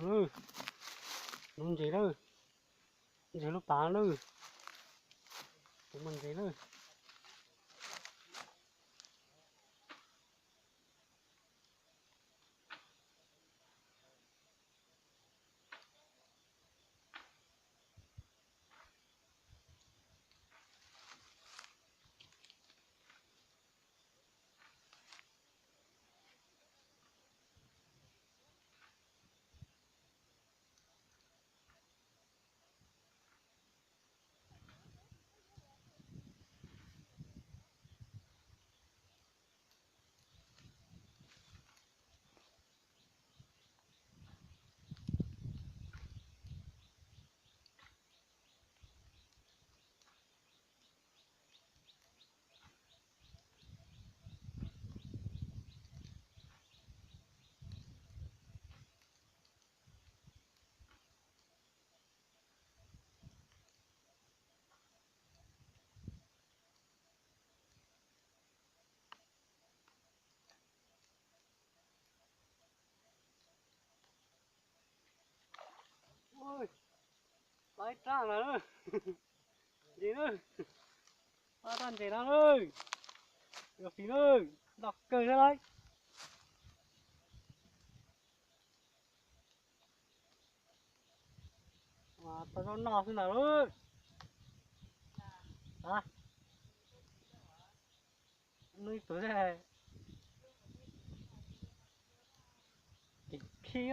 Nuv ntses na, ntses lub pav na, tus muaj ntses na. Pab raj na, ntses na, pab raj ntses no na, yuav fiv na, noj kawg thiab lauj. Tau zaub noj xwb ntag lauj. Noj ib tug kev khib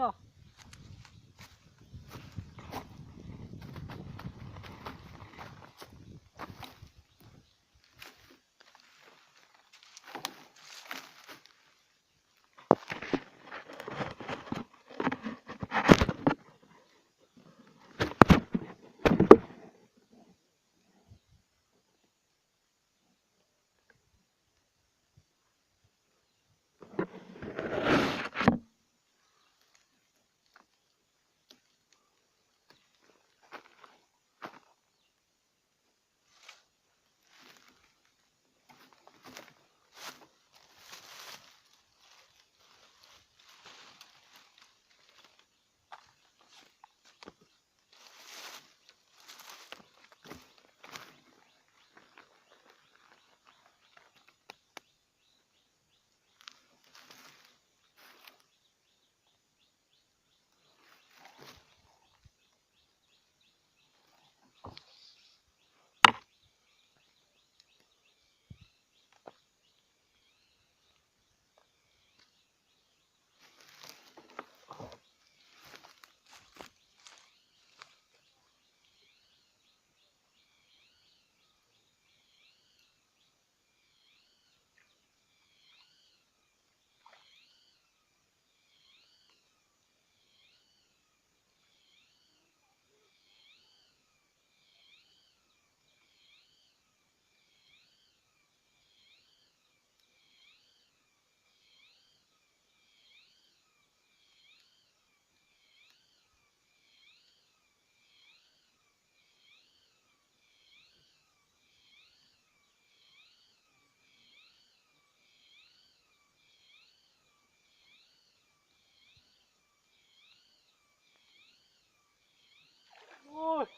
os.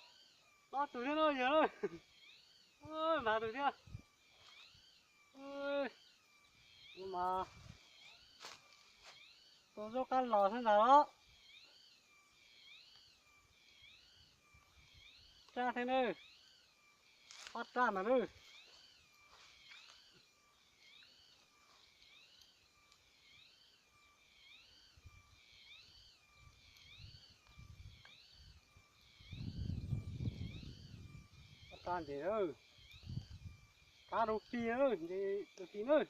Ob tug thiab no yog na. Mas tus thiab. Ua mas tus zaub qab los xwb ntag los. Raj thiab nawb. Ob raj mas nawb. Ob raj ntses, qab rau fij, ntses rau fij nawb.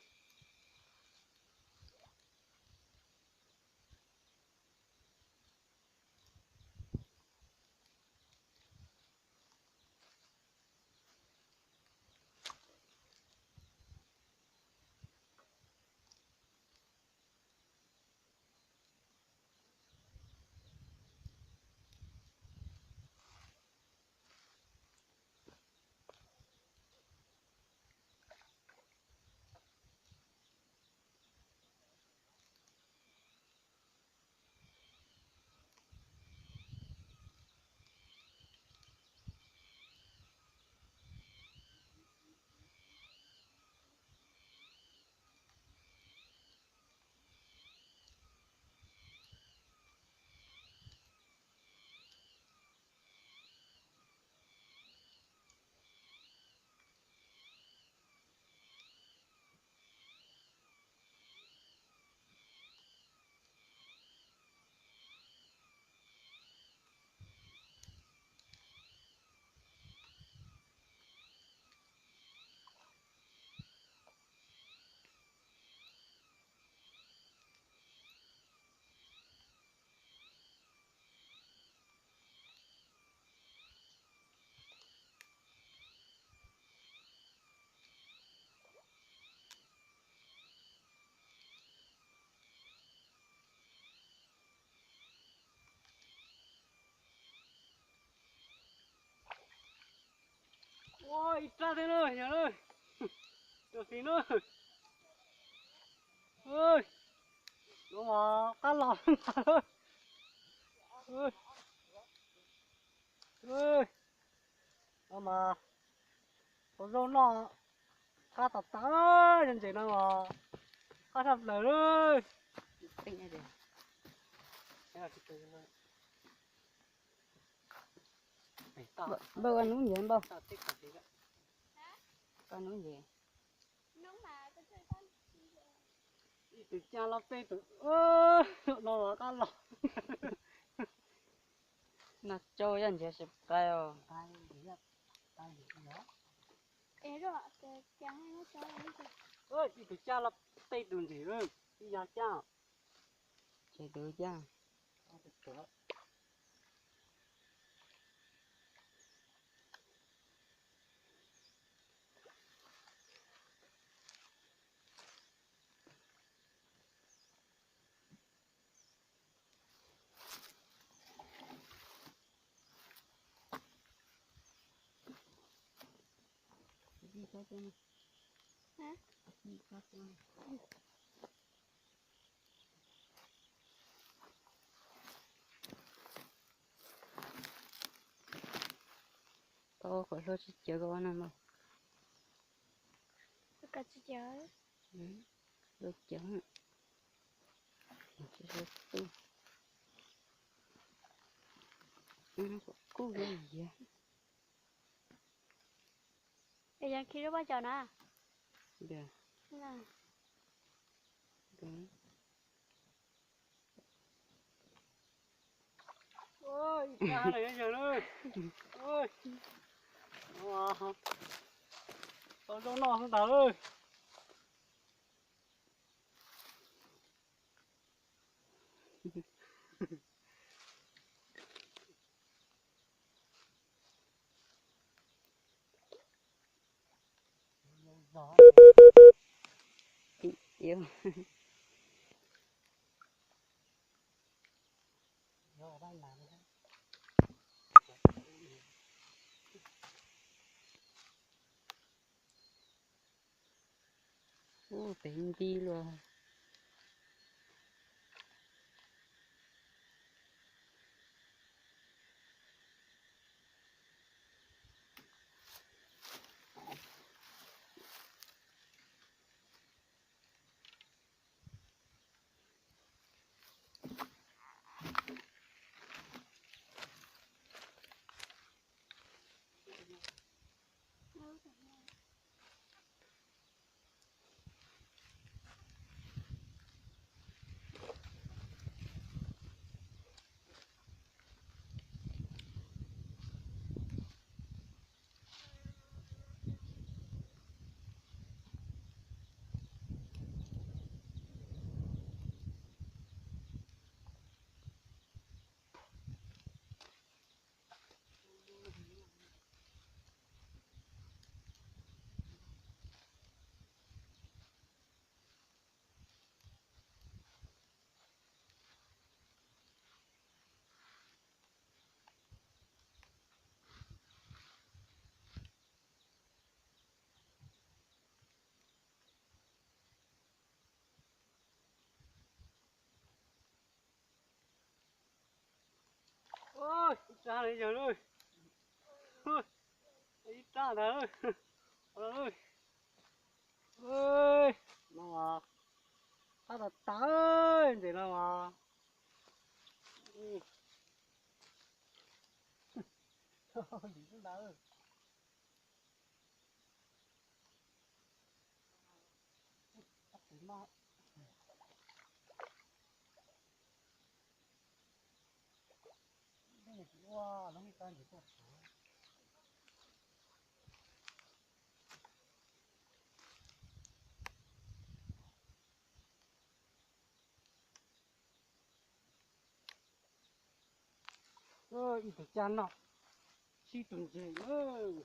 Ua ib rab thiab na, yog na. Tus fiv na. No mas qab los. No mas tau zaub noj, qab tas tas, yog ntses no mas qab tshaj plaws. Npawg, ua nub nce npawg. Ua nub nce. Ib tug caj los peb tus, no los qab los. No tsau yaj ntsiav sib qai os. Ib tug caj los peb tus ntses, ib yog caj. Ces tus caj. Tau qhov hlua tsis cawv ko no mas. Hlua cawv. Tsis hlua tub. Kuj yog yag. Es yog khi lub pob cos na. Tau zoo noj xwb ntag. Ub, pem nti luaj. Ib rab li yog lawm. Ib rab ntag. No mas qab tas tas ntses no mas. Lim xwb ntag. Ib tug caj noj tsib tug ntses lawm.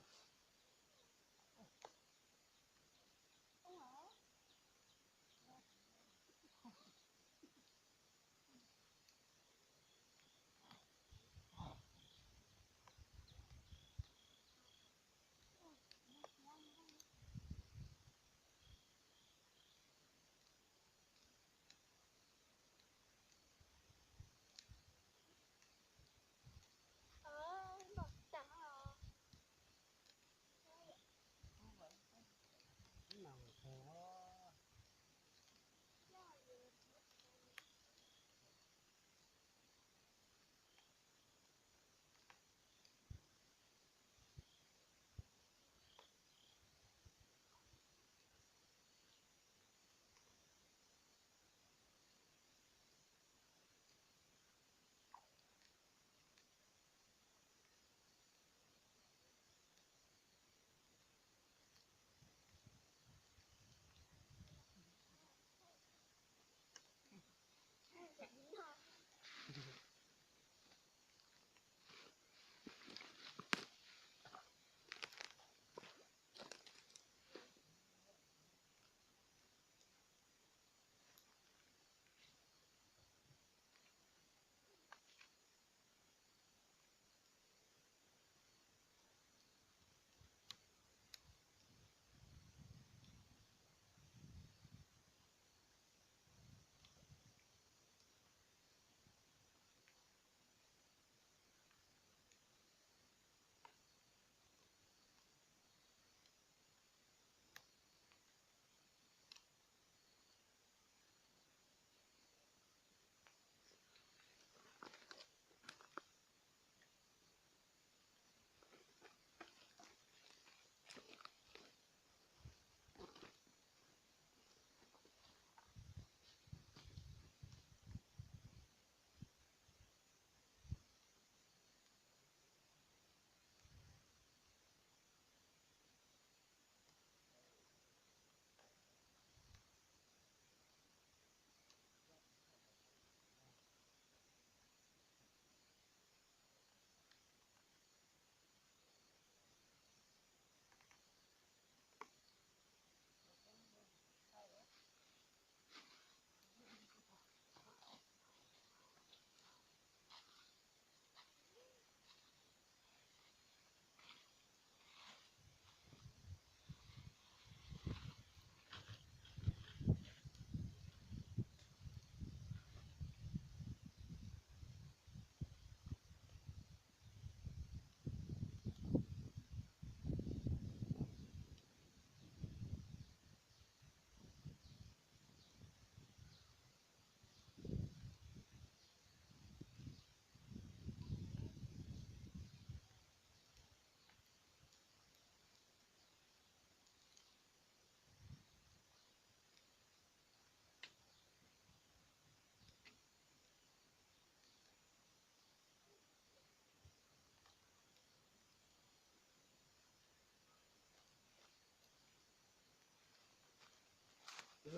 Nqis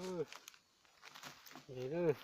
lawm.